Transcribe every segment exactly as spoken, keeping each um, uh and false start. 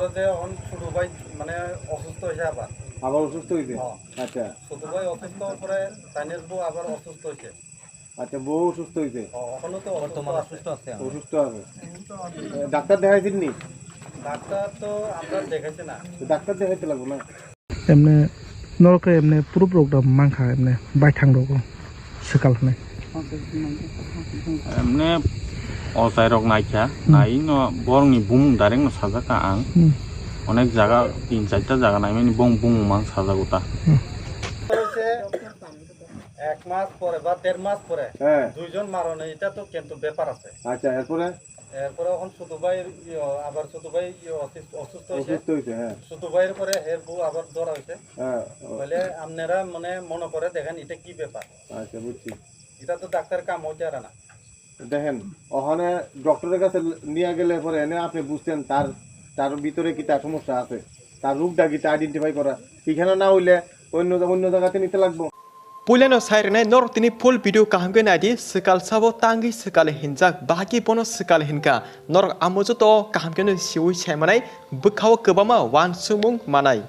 যে এখন ছোট ভাই মানে অসুস্থ হয়েছে আবার। আবার অসুস্থ হয়েছে? হ্যাঁ। আচ্ছা। ছোট ভাই অসুস্থ হওয়ার পরে তাইনের বউ আবার অসুস্থ হয়েছে। আচ্ছা, বউ অসুস্থ হয়েছে? হ্যাঁ, এখনো তো অসুস্থ বর্তমানে আছে। অসুস্থ আছে। অসুস্থ আছে। এ, ডাক্তার দেখাইছেন নি? ডাক্তার তো আমরা দেখাইছি না। তো ডাক্তার দেখাইতে লাগবো না? Emne norok khe emne proof rok da mankha emne baithang rogo swkal hwnwi. Emne ochai rok naikha, Hmm. nai no borokni bumung direct no sajak ka ang. Hmm. Onek jaga tin charta jaga naimani bong bumung mang sajak uta. Hmm. হয়েছে এক মাস পরে বা দেড় মাস পরে হ্যাঁ। দুইজন মারা নেই, এটা তো কিন্তু ব্যাপার আছে। আচ্ছা, এরপরে? এরপরে এখন ছোট ভাই, ইয়ে, আবার ছোট ভাই, ইয়ে, অসুস্থ, অসুস্থ হয়েছে। অসুস্থ হয়েছে, হ্যাঁ। ছোট ভাইয়ের পরে এর বউ আবার ধরা হয়েছে। হ্যাঁ, ও। বলে, "আপনারা মানে মনে করে দেখেন এটা কি ব্যাপার।" আচ্ছা, বুঝছি। এটা তো ডাক্তার কাম হইতে পারে না। দেখেন, ওখানে ডক্টরের কাছে নিয়ে গেলে পরে এনে আপনি বুঝতেন তার, তার ভিতরে কি তার সমস্যা আছে, তার রোগটা কি তা আইডেন্টিফাই করা। এখানে না হইলে অন্য, অন্য জায়গাতে নিতে লাগবো। Puilano sai rwnai norok tini full video kaham khe naidi, swkal sabo tangwi swkal hinjak, bahai khe bono swkal hinkha, norok amo joto kaham kheno siwi sai manai, bwkhao kwbangma uansukmung manai.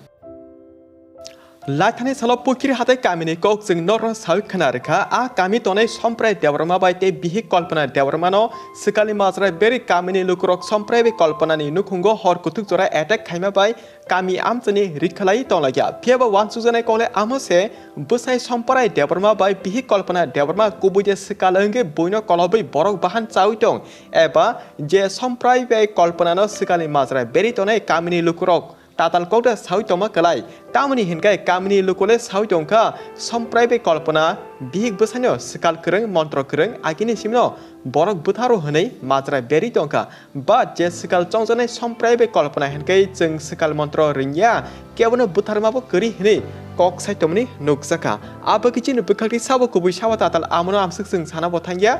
Laithani salo Pukhiri hatai kamini kok chwng norokno sawi khna rwkha, a kami tonwi Somprai Debbarma bai tei bihik Kalpana Debbarmano swkalni majra berwi kamini lukurok Somprai bai Kalpanani nukhungo hor kuthuk jora attack khaima bai kami amchani rikhalai tonglaikha. Phiya ba uansukjaknai kokle amo se, bwsai Somprai Debbarma bai bihik Kalpana Debbarma kubui de swkal wngwi buino kolobwi borok bahan chawi tong, eba je Somprai bai Kalpanano swkalni majra berwi tongnai kamini lukurok tatal kokda sawi tongma kwlai. Tamoni hinkhe kamini lukule sawi tongkha, Somprai bai Kalpana bihik bwsaino swkal kwrwng, montro kwrwng, agini simino borok bwtharo hwnwi majra berwi tongkha. But je swkal chongjaknai Somprai bai Kalpana hinkhe chwng swkal montro rwngya, kebono bwtharmabo kwrwi hwnwi kok sai tongmani nukjakha. Abo khe chini bwkhakni sabo kubui sabo tatal amono amswk chwng sana bo thangya.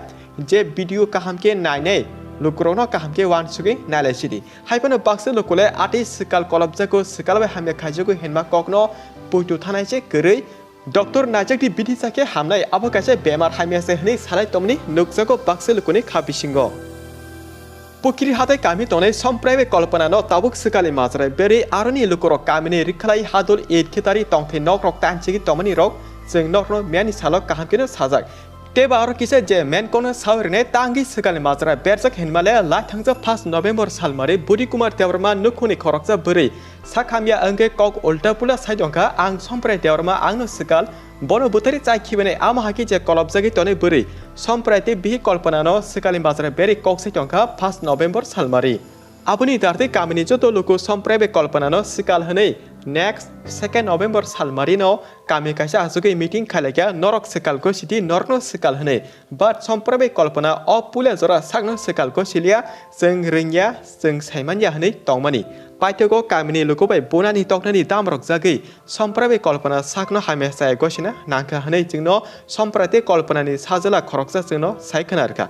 Je video kaham khe nainai lukurokno kaham khe uansugwi nailai sidi. Haiphano baksa lukule atwi swkal kolobjago, swkal bai hamya khaijago hinma kokno poito thanai se kwrwi. Doctor naijak di, bithi cha khe hamnai, abo kaisa bemar hamya se hwnwi salai tongmani nukjago baksa lukuni kha bisingo. Pukhiri hatai kami tongnai Somprai bai Kalpanano tabuk swkali majra berwi aroni lukurok kamini rikhalai hadul it khitari tongthai nokrok tanchigwi tongmani rok chwng nokrokno miyani salo kaham kheno sajak. Teibo aro kisa je men kono sawi rwnai tangwi swkalni majra berjak hinmale lai thangjak first November salmari Budi Kumar Debbarma nukhungni khoroksa bwrwi sak hamya wngkhe kok ulta pula sai tongkha, "Ang Somprai Debbarma, angno swkal, bono bwtharwi chai khibainai." Amo hai khe je kolobjagwi tonwi bwrwi Somprai tei bihik Kalpanano swkalni majra berwi kok sai tongkha first November salmari. Aboni dartwi kamini joto luku Somprai bai Kalpanano swkal hwnwi next second November salmarino kami kaisa achugwi meeting khailaikha, "Norok swkal gosidi, norokno swkal," hwnwi. But Somprai bai Kalpana o puila jora sakno swkal gosiliya, chwng rwngya, chwng saimanya hwnwi tongmani. Paithago kamini luku bai bunani toknani damrok jagwi Somprai bai Kalpana sakno hamya chaya gosina nangkha hwnwi chwngno Somprai tei Kalpanani sajwla khoroksa chwngno sai khna rwkha.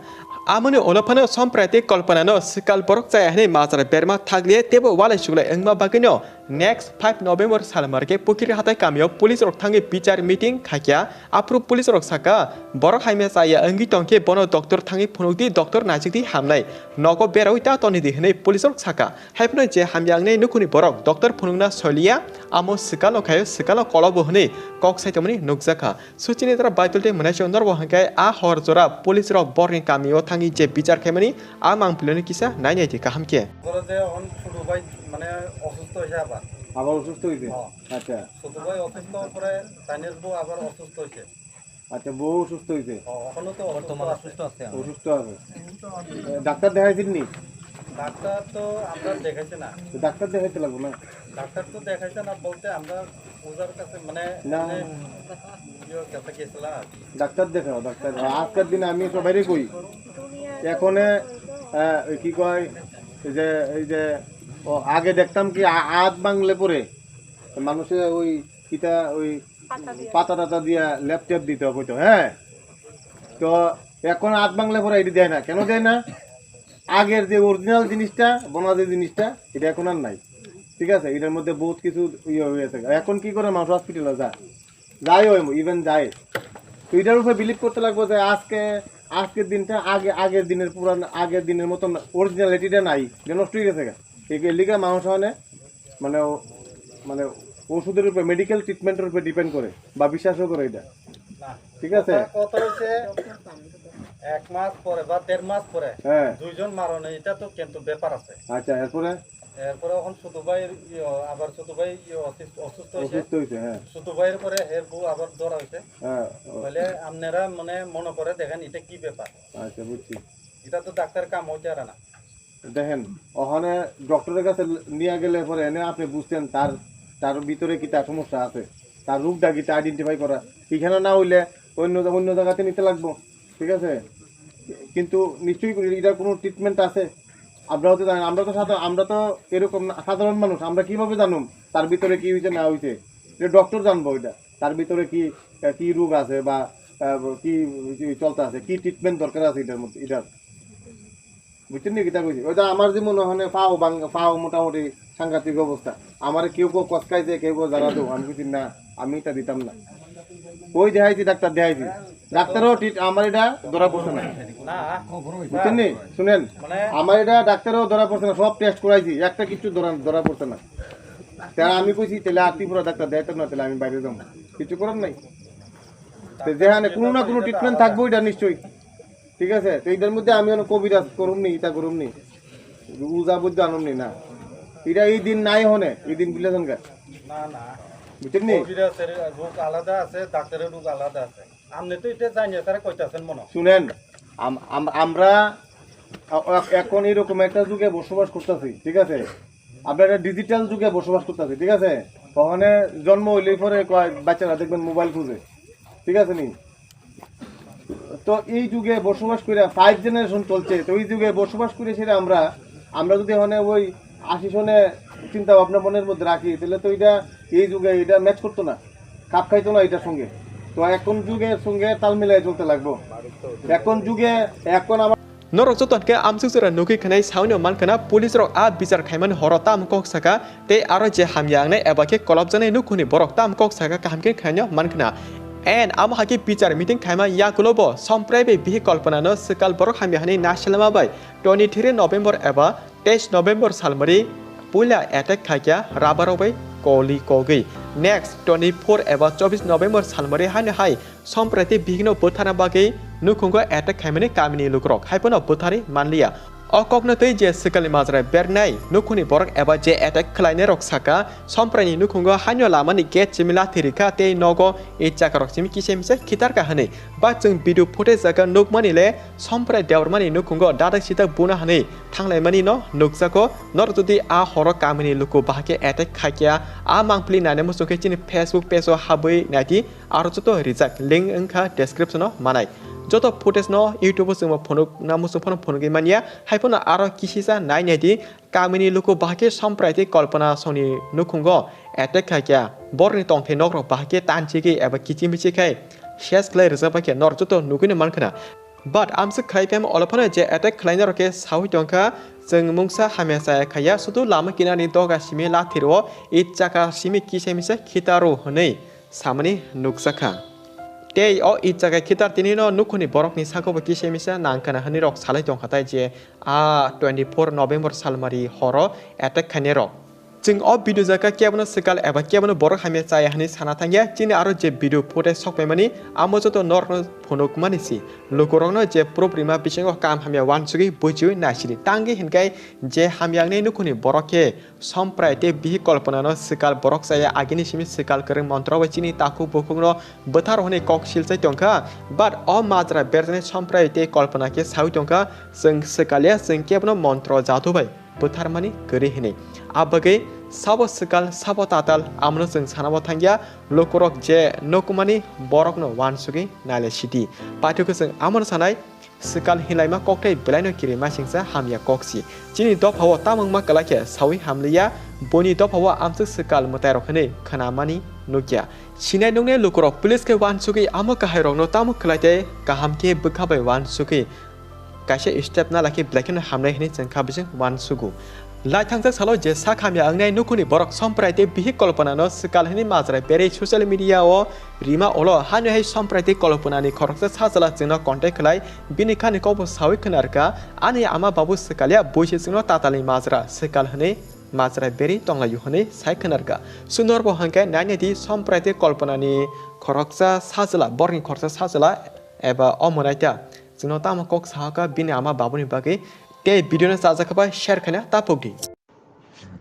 Amoni ulo phano Somprai tei Kalpanano swkal borok chaya hwnwi majra berma thakliya teibo walai suglai wngma bagwino next five November salmar khe Pukhiri hatai kamio police rok thangwi bichar meeting khaikha. Aphuru police rok saka, borok hamya chaya wngwi tongkhe bono doctor thangwi phunukdi, doctor naijikdi hamnai, nogo berawi ta tonidi hwnwi police rok saka. Haiphano je hamya wngnai nukhungni borok doctor phunukna soiliya, amo swkalo khaio, swkalo kolobo hwnwi kok sai tongmani nukjakha. Suchini jora Baitul tei Mwnaisong norbo hwnkhe a hor jora police rok borni kamio thangwi je bichar khaimani a mangpiloni kisa nainai di kaham khe. বলে যে এখন ছোট ভাই মানে অসুস্থ হয়েছে আবার। আবার অসুস্থ হয়েছে? হ্যাঁ। আচ্ছা। ছোট ভাই অসুস্থ হওয়ার পরে তাইনের বউ আবার অসুস্থ হয়েছে। আচ্ছা, বউ অসুস্থ হয়েছে? হ্যাঁ, এখনো তো অসুস্থ বর্তমানে আছে। অসুস্থ আছে। অসুস্থ আছে। এ, ডাক্তার দেখাইছেন নি? ডাক্তার তো আমরা দেখাইছি না। তো ডাক্তার দেখাইতে লাগবো না? ডাক্তার তো দেখাইছে না বলতে আমরা ওজার কাছে মানে না। এমনি ইয়ের কাছে গেছিলাম আর কি। ডাক্তার দেখাও, ডাক্তার দেখাও। আজকের দিনে আমি সবাইরে কই, এখন, আহ, ওই কি কয়, এই যে, এই যে, ও, আগে দেখতাম কি আ-, আত ভাঙলে পরে মানুষে ওই কিতা ওই পাতা টাতা দিয়া লেপ টেপ দিতে হবে তো, হ্যাঁ? তো এখন আত ভাঙলে পরে এটি দেয় না, কেন দেয় না? আগের যে অরিজিনাল জিনিসটা, বোনা যে জিনিসটা, এটা এখন আর নাই। ঠিক আছে, এটার মধ্যে বহুত কিছু ইয়ে হয়ে গেছে। এখন কি করে মানুষ হসপিটালে যায়? যাই হয়, ইভেন যায়। তো এটার উপরে বিলিভ করতে লাগবো যে আজকে, আজকের দিনটা আগে, আগের দিনের পুরান, আগের দিনের মতন অরিজিনালিটিটা নাই, এটা নষ্ট হয়ে গেছে গা। এই লিগে মানুষ মানে মানে ও- মানে ওষুধের উপরে, মেডিকেল ট্রিটমেন্টের উপরে ডিপেন্ড করে বা বিশ্বাসও করে এটা। না। ঠিক আছে। কথা কথা হচ্ছে এক মাস পরে বা দেড় মাস পরে হ্যাঁ। দুইজন মারণে এটা তো কিন্তু ব্যাপার আছে। আচ্ছা, এরপরে এরপরে এখন ছোট ভাই ইয়ে, আবার ছোট ভাই ইয়ে অসুস্থ অসুস্থ হয়েছে। অসুস্থ হয়েছে। হ্যাঁ। ছোট ভাইয়ের পরে এর বউ আবার ধরা হয়েছে। হ্যাঁ। তাহলে আপনারা মানে মনে করে দেখেন এটা কি ব্যাপার। আচ্ছা, বুঝছি। এটা তো ডাক্তার কাম হইতে পারে না। দেখেন, ওখানে ডক্টরের কাছে নিয়ে গেলে পরে এনে আপনি বুঝতেন তার তার ভিতরে কি তার সমস্যা আছে, তার রোগটা কি তা আইডেন্টিফাই করা। এখানে না হইলে অন্য অন্য জায়গাতে নিতে লাগবো, ঠিক আছে? কিন্তু নিশ্চয়ই এটার কোনো ট্রিটমেন্ট আছে। আমরাও তো জানি, আমরা তো সাধারণ, আমরা তো এরকম না, সাধারণ মানুষ, আমরা কিভাবে জানুম তার ভিতরে কি হয়েছে না হয়েছে? এটা ডক্টর জানবো এটা, তার ভিতরে কি কি রোগ আছে বা আহ, কি কি চলতে আছে, কি ট্রিটমেন্ট দরকার আছে এটার মধ্যে, এটার বুঝছেন নি কিতা কইছি? ওইটা আমার যে মনে হয় পাও বাং পাও মোটামুটি সাংঘাতিক অবস্থা। আমার কেউ কেউ কসকাইছে, কেউ কেউ জানা দেবো, আমি কিছু না, আমি এটা দিতাম না। ওই দেখাইছি ডাক্তার, দেখাইছি, ডাক্তারও ঠিক আমার এটা ধরা পড়ছে না। না। বুঝছেন নি? শুনেন, মানে আমার এটা ডাক্তারও ধরা পড়ছে না, সব টেস্ট করাইছি, একটা কিছু ধরা ধরা পড়ছে না। তাহলে আমি কইছি তাহলে আর ত্রিপুরা ডাক্তার দেখাইতাম না, তাহলে আমি বাইরে যাবো, কিছু করার নাই। তো যেখানে কোনো না কোনো ট্রিটমেন্ট থাকবো এটা নিশ্চয়ই, ঠিক আছে? তো এটার মধ্যে আমি অনেক কবিরাজ করুম নি, ইটা করুম নি, উজা বুদ্ধ আনুম নি না, এটা এই দিন নাই হনে, এই দিন বুঝলে না। না না। বুঝছেন নি? কবিরাজের রোগ আলাদা আছে, ডাক্তারের রোগ আলাদা আছে। আপনি তো এটা জানিয়ে তারা কইতাছেন মনে হয়। শুনেন, আম- আম- আমরা এ- এখন এরকম একটা যুগে বসবাস করতেছি, ঠিক আছে? আমরা একটা ডিজিটাল যুগে বসবাস করতেছি, ঠিক আছে? ওখানে জন্ম হইলেই পরে কয় বাচ্চারা দেখবেন মোবাইল খুঁজে, ঠিক আছে নি? তো এই যুগে বসবাস করে ফাইভ জেনারেশন চলছে, তো এই যুগে বসবাস করে সেটা আমরা আমরা যদি মানে ওই আশি সনে চিন্তা ভাবনা মনের মধ্যে রাখি, তাহলে তো এটা এই যুগে এটা ম্যাচ করতো না, খাপ খাইতো না এটার সঙ্গে। তো এখন যুগের সঙ্গে তাল মিলাই চলতে লাগবো। এখন যুগে এখন আমার Norok joto hwnkhe amsuk jora nugwi khwnai saui no mankha na police rok a bichar khaimani horo tam kok saka tei aro je hamya wngnai eba khe kolopjaknai nukhungni borok tam kok saka kaham khe khaino mankha na. And amo hai khe bichar meeting khaima yakulo bo Somprai bai bihi Kalpana no swkal borok hamya hwnwi nasilma bai twenty three November eba teis November salmari puila attack khaikha rubber rok bai koli kogwi. Next twenty four eba chobbish November salmari haino hai Somprai tei bihikno bwtharna bagwi nukhungo attack khaimani kamini lukurok haiphano bwtharwi manliya. O kokno twi je swkalni majra bernai nukhungni borok eba je attack khlainairok saka, Sompraini nukhungo haino lamani gate simi lathi rikha tei nogo ichakarok simi kisa misa khitarkha hwnwi. Ba chwng video footage jaga nukmani le Somprai Debbarmani nukhungo dadak sidak buna hwnwi thanglaimani no nukjago. Norok jodi a horo kamini luku bahai khe attack khaikha, a mangpili naina muchung khe chini Facebook page o habwi naidi. Aro joto rijak link wngkha description o manai. Joto footage no YouTube o chwngbo phunuk na muchung phano phunugwi manya. Haiphano aro kisisa nai naidi, kamini luku bahai khe Somprai tei Kalpana songni nukhungo attack khaikha, borokni tongthai nokrok bahai khe tanchigwi eba kiching biching khai ses khlai rwjak bai khe norok joto nugwino mankha na. But amswk khlai phai olophano je attack khlainai rok khe saui tongkha, chwng mungsa hamya chaya khaiya, sudu lama kinarni doga simi lathiro, it chaka simi kisa misa khitaro hwnwi samani nukjakha. Tei o it chaka khitar tinino nukhuni borokni sakobo kisa misa nangkhana hwnwi rok salai tongkha tai je a twenty four November salmari horo attack khainai rok. Chwng o video jaga kebono swkal eba kebono borok hamya chaya hwnwi sana thangya. Chini aro je video footage sokpaimani amo joto norokno phunukmani si. Lukurokno je proof rima bisingo kam hamya uansugwi buichiui naisidi. Tangwi hinkhai je hamya wngnai nukhuni borok khe Somprai tei bihik Kalpanano swkal borok chaya agini simi swkal kwrwng montro bai chini takhuk bukhukno bwthar hwnwi kok silchai tongkha. But o majra berjaknai Somprai tei Kalpana khe saui tongkha, chwng swkal ya, chwng kebono montro jadu bai bwtharmani kwrwi hwnwi. A bagwi sabo swkal, sabo tatal, amono chwng sanabo thangya, lukurok je nukmani borokno uansugwi nailai sidi. Paithakhe chwng amono sanai, swkal hinlaima kokthai belaino kirimasingcha hamya koksi. Chini dophao tamo wngma kwlai khe saui hamliya, buini dophao amswk swkal mwtairok hwnwi khnamani nukya. Sinai nuknai lukurok police khe uansugwi amo kahairokno tamo khlai tei kaham khe bwkha bai uansugwi kaisa step na lakhe belai kheno hamnai hwnwi chwng kha bising uansugo. Lai thangjak salo je sak hamya wngnai nukhuni borok Somprai tei bihik Kalpanano swkal hwnwi majra berwi social media o rima ulo haino hai Somprai tei Kalpanani khoroksa sajla chwngno contact khlai bini khani kokbo saui khwnarkha, ani ama babu swkal ya, buisi chwngno tatalni majra swkal hwnwi majra berwi tonglaio hwnwi sai khwnarkha. Sundor bo hwnkhe nainai di Somprai tei Kalpana ni khoroksa sajla, borokni khoroksa sajla eba omo naita. Chwngno tamo kok sahaka bini ama babuni bagwi tei video no chajak kha bai share khaina tapuk di.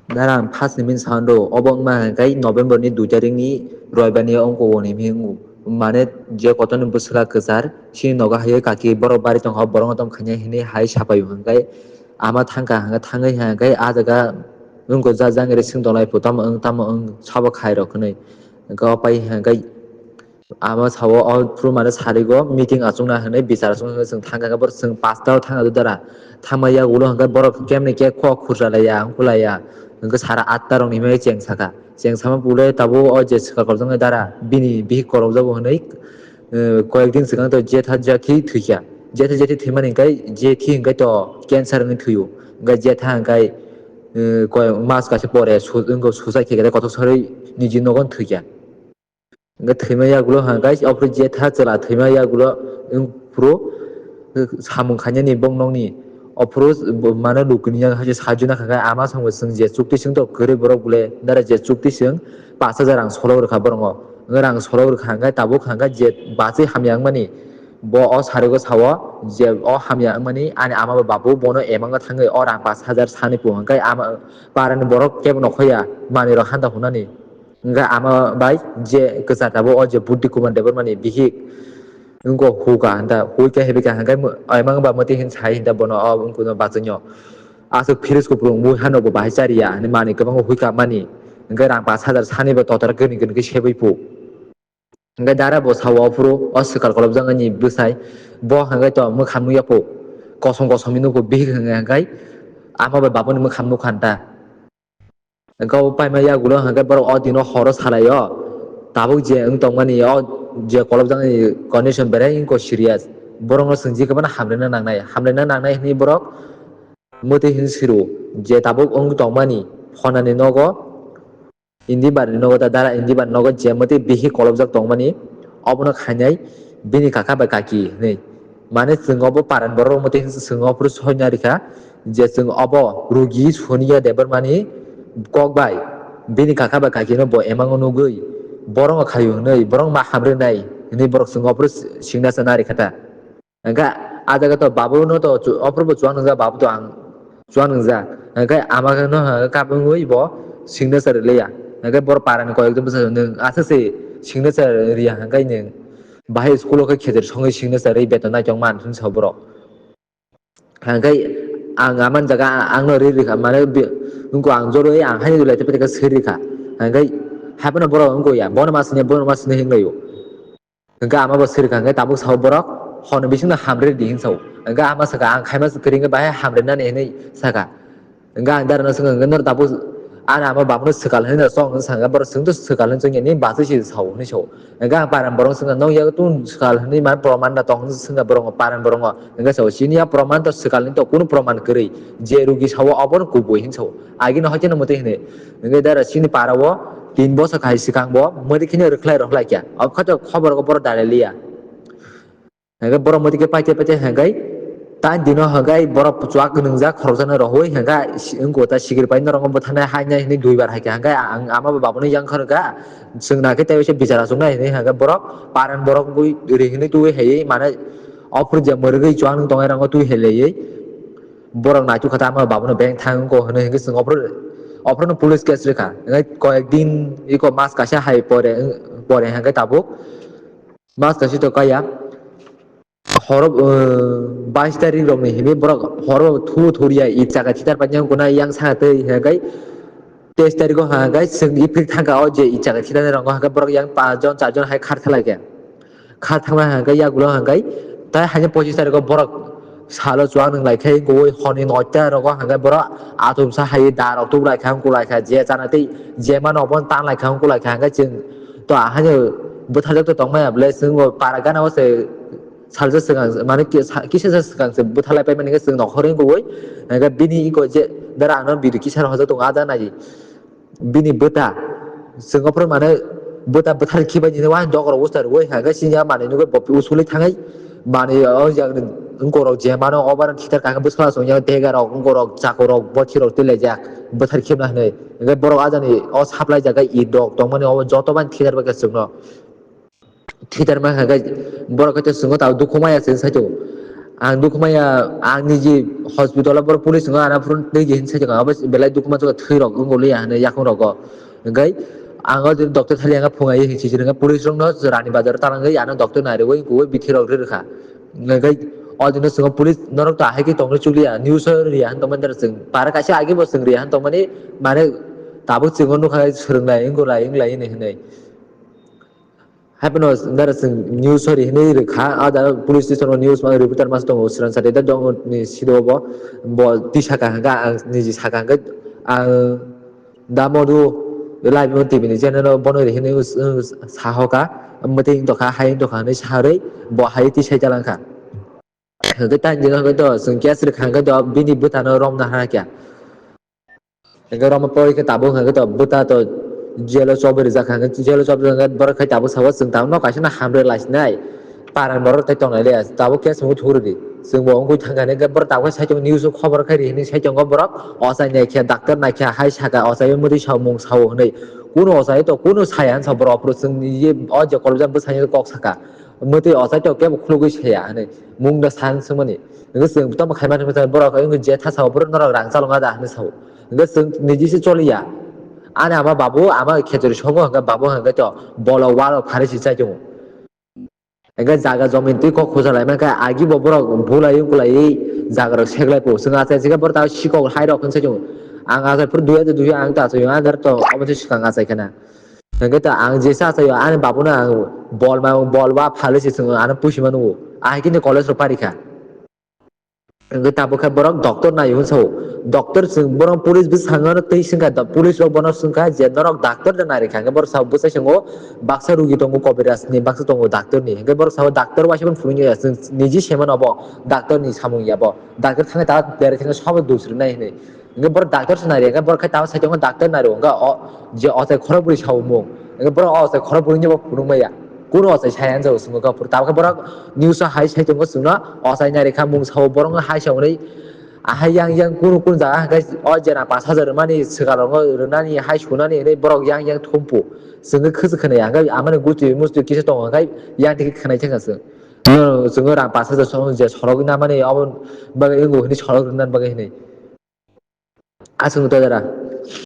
Dara ang first ni min sound o, obo wngma hwnkhe November ni dui tarik ni Roibar ni ongko o ni hwnwi wngo. Mane je kotor ni bwswla kwchar, chini nogo hai kaki borok bari tongkha, borok no tong khainai hwnwi hai sapai o hwnkhe ama thangkha hwnkhe thangwi hwnkhe ah jaga wngko ja jang ri swng tonglai phu tamo wng tamo wng sabo khai rok hwnwi. Hwnkhe o pai hwnkhe Ama sao o phuru mane sarigo meeting achukna hwnwi bichar achukna hwnwi chwng thangkha khe borok chwng pasta o thangkha dara. Thangma yagulo hwnkhe borok kemni khe kok khursa laiya, wngkhu laiya. Hwnkhe sara atta rokni hwnwi cheng sakha. Cheng sama pule tabuk o je swkang kotor wngkha dara bini bihik kolokjago hwnwi, eh, koyek din swkang to jetha jethi thwikha. Jetha jethi thwimani hwnkhe jethi hwnkhe to cancer wngwi thwio. Hwnkhe jetha hwnkhe, eh, koi mas kaisa pore su-, wngkha suicide khe kothok sarwi niji nogo thwikha. Hwnkhe thwima yagulo hwnkhe o phuru jetha chwla thwima yagulo wng phuru samung khainani bong nokni o phuru bo mano lukuni yang hai sajuna kha khe ama samung chwng je chukti chwng to kwrwi borok bole dara je chukti chwng pash hajar rang solok rwkha borokno. Hwnkhe rang solok rwkha hwnkhe tabuk hwnkhe je bachwi hamya wngmani bo o sarigo sao je o hamya wngmani ani ama bai babu bono emango thangwi o rang pash hajar sani pung hwnkhe ama parani borok kebo nokhoya manwi rok hanta hwnani. Hwnkhe ama bai je kwchar tabuk o je Buddhi Kumar Debbarma ni bihik wngkha huka hanta huika hebika hwnkhe emang ba mwtwi hin sai hinta bono o wngkha no bachwino aswk fridge kupulung mui hano bo bahai chariya hinwi manwi kwbangma huika mani hwnkhe rang pash hajar sani bo totra gwnwi gwnwi khe sebwi pu hwnkhe dara bo sao o phuru o swkang kolobjaknani bwsai bo hwnkhe to mwkhang nukya pu kosom kosom hinwi nukhu bihik hwnkhe hwnkhe ama bai babuni mwkhang nukha hanta. Hwnkhe o paima yagulo hwnkhe borok o dino horo salaio. Tabuk je wng tongmani o je kolobjaknai condition berai wngkha serious. Borokno chwng je kwbangma hamrwna nangnai, hamrwna nangnai hwnwi borok mwtwi hwnwi siro je tabuk wng tongmani phonani nogo, Indi barni nogo ta dara indi barni nogo je mwtwi bihik kolobjak tongmani obono khainai bini kaka bai kaki hwnwi. Mane chwng obo paran borok mwtwi chwng ophuru soina rikha. Je chwng obo rugi Sonia Debbarmani kok bai bini kaka bai kakino bo emango nugwi borokno khaio hwnwi borok ma hamrwnai hwnwi borok chwng ophuru singna sana rikha ta. Hwnkhe ah jaga to babu no to chu-, ophuru bo chuwak nungjak babu to ang chuwak nungjak. Hwnkhe ama no hwnkhe kabangwi bo signature rwliya. Hwnkhe borok parani koyekjon bwsa nwng aswk se signature rwya hwnkhe nwng bahai school o khe khetir songwi signature rwi beton naitokma hinwi sa borok. Hwnkhe ang amani jaga ang no ri rikha, mane bi-, wngkha ang joroi ang haino lai tei paithago swi rikha. Hwnkhe haiphano borok wngkha ya, bono ma sini, bono ma sini hinwi laio. Hwnkhe ama bo swi rikha, hwnkhe tabuk sao borok, "Hor ni bisingno hamrwdi," hinwi sao. Hwnkhe ama sakha, "Ang khaima kwrwi wngkhe bahai hamrwnani," hinwi sakha. Hwnkhe ang darano swngkha, hwnkhe, "Norok tabuk ani ama babuno swkal hinwi no chong?" hinwi sakha, borok, "Chwngno swkal hinwi chongya, nini bachwi se sao," hinwi sao. Hwnkhe ang paran borokno swngkha, "Nwng yago tun swkal hinwi ma proman da tong?" hinwi swngkha borokno, paran borokno. Hwnkhe sao, "Chini ya proman to swkalni to kunu proman kwrwi, je rugi sao obono kubui," hinwi sao. Agini hoiteno mwtwi hinwi. Hwnkhe dara chini para o tin bosa khai swkang bo mwtwi kheno rwkhlai rwkhlai kha. Obokhe to khobor o borok dalai liya. Hwnkhe borok mwtwi khe paite paite hwnkhe tain dino hwnkhe borok chuwak nwngjak khoroksa no rohoi hwnkhe si-, wngkha ta sikir pai norok bwtharnai hainai hinwi duibar hai kha. Hwnkhe ang ama bo babuno yang kha rwkha. Chwng nakhe tei bichar achuknai hinwi hwnkhe borok paran borok bui ri hinwi twi hai mane ophuru je mwrwgwi chuwak nwng tongnai rokno twi hai laiwi. Borok naituk kha ta ama babuno beng thang wngkha hinwi hwnkhe chwng ophuru, ophuru no police case rwkha. Hwnkhe koyek din iko mas kaisa hai pore, pore hwnkhe tabuk mas kaisa to kaya. Horo, uh, bais tarik rokni hinwi borok horo thu thuriya i chaka thitar paina wngkha yang saka twi hwnkhe teis tarik o hwnkhe chwng i phir thangkha o je i chaka thitar rokno hwnkhe borok yang panch jon char jon hai khar thalaikha. Kha thangma hwnkhe yagulo hwnkhe tai haino pochis tarikho borok salo chuwak nwng laikhe wngkha, hwnwi noita rogo hwnkhe borok atomsa hai da rok tubu laikha wngkha laikha, je chana tei je mano obono tan laikha wngkha laikha, hwnkhe chwng to haino bwtharjak to tongmaya bwle, chwng bo para gana o se salsa swkang mane kisa swkang se bwtharlai paimani hwnkhe chwng nokhorwi wngkha, hwnkhe bini iko je dara ano video kisa rok hojak tongo a da nai. Bini bwta, chwng ophuru mane bwta bwthar khibai nini wahini dokhorok usta rwui hwnkhe chini a manwi nugui bo usuli thangwi manwi o jagni wngkorok je mano obar thithar kha khe bwsala songya dega rok wngkorok chakor rok bothi rok twi laijak bwthar khibna hinwi. Hwnkhe borok ajani o supply jaga it rok tongmani obo joto bai thithar bai khe chwngno thithar ma kha khe borok khe chwngno ta dukhu maya se sai tongo. Ang dukhu maya ang niji hospital o borok police wngkha ana phuru twi je hinwi sai tongo abo belai dukhu ma thwi rok wngoliya hinwi yakung rogo. Hwnkhe ang o doctor thali ang phungai hinwi sijir hwnkhe police rokno Rani Bazar o talangwi ano doctor nai rwui kubui bithi rok rw rwkha. Hwnkhe o dino chwng police norok to ahai khe tongna chukliya news o riya han tongmani dara chwng para kaisa agi bo chwng riya han tongmani mane tabuk chwng o nukha swrwng lai wngkha lai wng lai hinwi hinwi. Haibano dara chwng news o ri hinwi rwkha a da police station o news ma reporter mas tongo swrang sati da dong ni sido bo bo twi saka hwnkha ang niji saka hwnkhe ang. Da modu live o T V ni channel o bono ri hinwi sahoka mwtwi wng tokha hai wng tokha hinwi saharwi bo hai twi sai talangkha. Hwnkhe tang jino hwnkhe to chwng case rwkha hwnkhe to bini bwtano romna hakya. Hwnkhe romna pore khe tabuk hwnkhe to bwta to jail o chobwi rwjak hwnkhe jail o chobwi hwnkhe borok khai tabuk sabo chwng tabukno kaisa no hamrwk laisinai. Parang borok tei tongnai le tabuk case wngwi thuguridi. Chwng bo wngwi thangkha hwnkhe borok tabuk sai tongo news o khobor khai ri hinwi sai tongo borok. Ochai naikhe doctor naikhe hai saka ochai mwtwi sao mung sao hinwi. Kunu ochai to kunu saya hinwi sa borok aphuru chwng ye o je kolobjak bwsai kok saka. Mwtwi ochai to kebo khulugwi saya hinwi mung da san swngmani. Hwnkhe chwng tamo khaimani hwnkhe borok wngwi je thasa o borok norok rang chalokna da hinwi sao. Hwnkhe chwng niji se choliya. Ani ama babu ama khechori songo hwnkhe babu hwnkhe to bolo walo pharwi se chai tongo. Hwnkhe jaga jomin twi kok khusa lai mankha agi bo borok bulai kulai jaga rok seklai po. Chwng achai se khe borok ta sikok hai rok hinwi sai tongo. Ang achai phuru duya de duya ang ta achai ang to obo se swkang achai khana. Hwnkhe to ang jesa achaio ani babuno ang bol ma bol ba phalwi se chwng ano pusi mano. Ahai khe college rok parikha. Hwnkhe tabuk khe borok doctor nai hwn sao. Doctor chwng borok police bwskango twi swngkha police rok bono swngkha je norok doctor da nai rikha hwnkhe borok sao bwsai swngo baksa rugi tongo kobiraj ni baksa tongo doctor ni hwnkhe borok sao doctor waisa phano phunukya chwng niji se mano obo doctor ni samung ya bo doctor thangwi ta bere thangwi sabo dusri nai hinwi. Hwnkhe borok doctor se nai rikha borok khai tamo sai tongo doctor nai rw hwnkhe o je ochai khorok bwrwi sao mung hwnkhe borok o ochai khorok bwrwi ni bo phunuk maya. Kunu ochai sai ang jabo chwngno khe tabuk khe borok news o hai sai tongo chwngno ochai nai rikha mung sao borok no hai sa hwnwi. Ahai yang yang kunu kunu jaga hwnkhe o jena pash hajar rwmani swkang rokno rwnani hai sunani hinwi borok yang yang thumpu. Chwngno khwchwk khwnaya hwnkhe amani gusti musti kisa tongo hwnkhe yang twi khwnai thangkha chwng. Chwngno rang pash hajar song je sorok namani abo bagwi wngo hinwi sorok rwnani bagwi hinwi. Aswk to jara.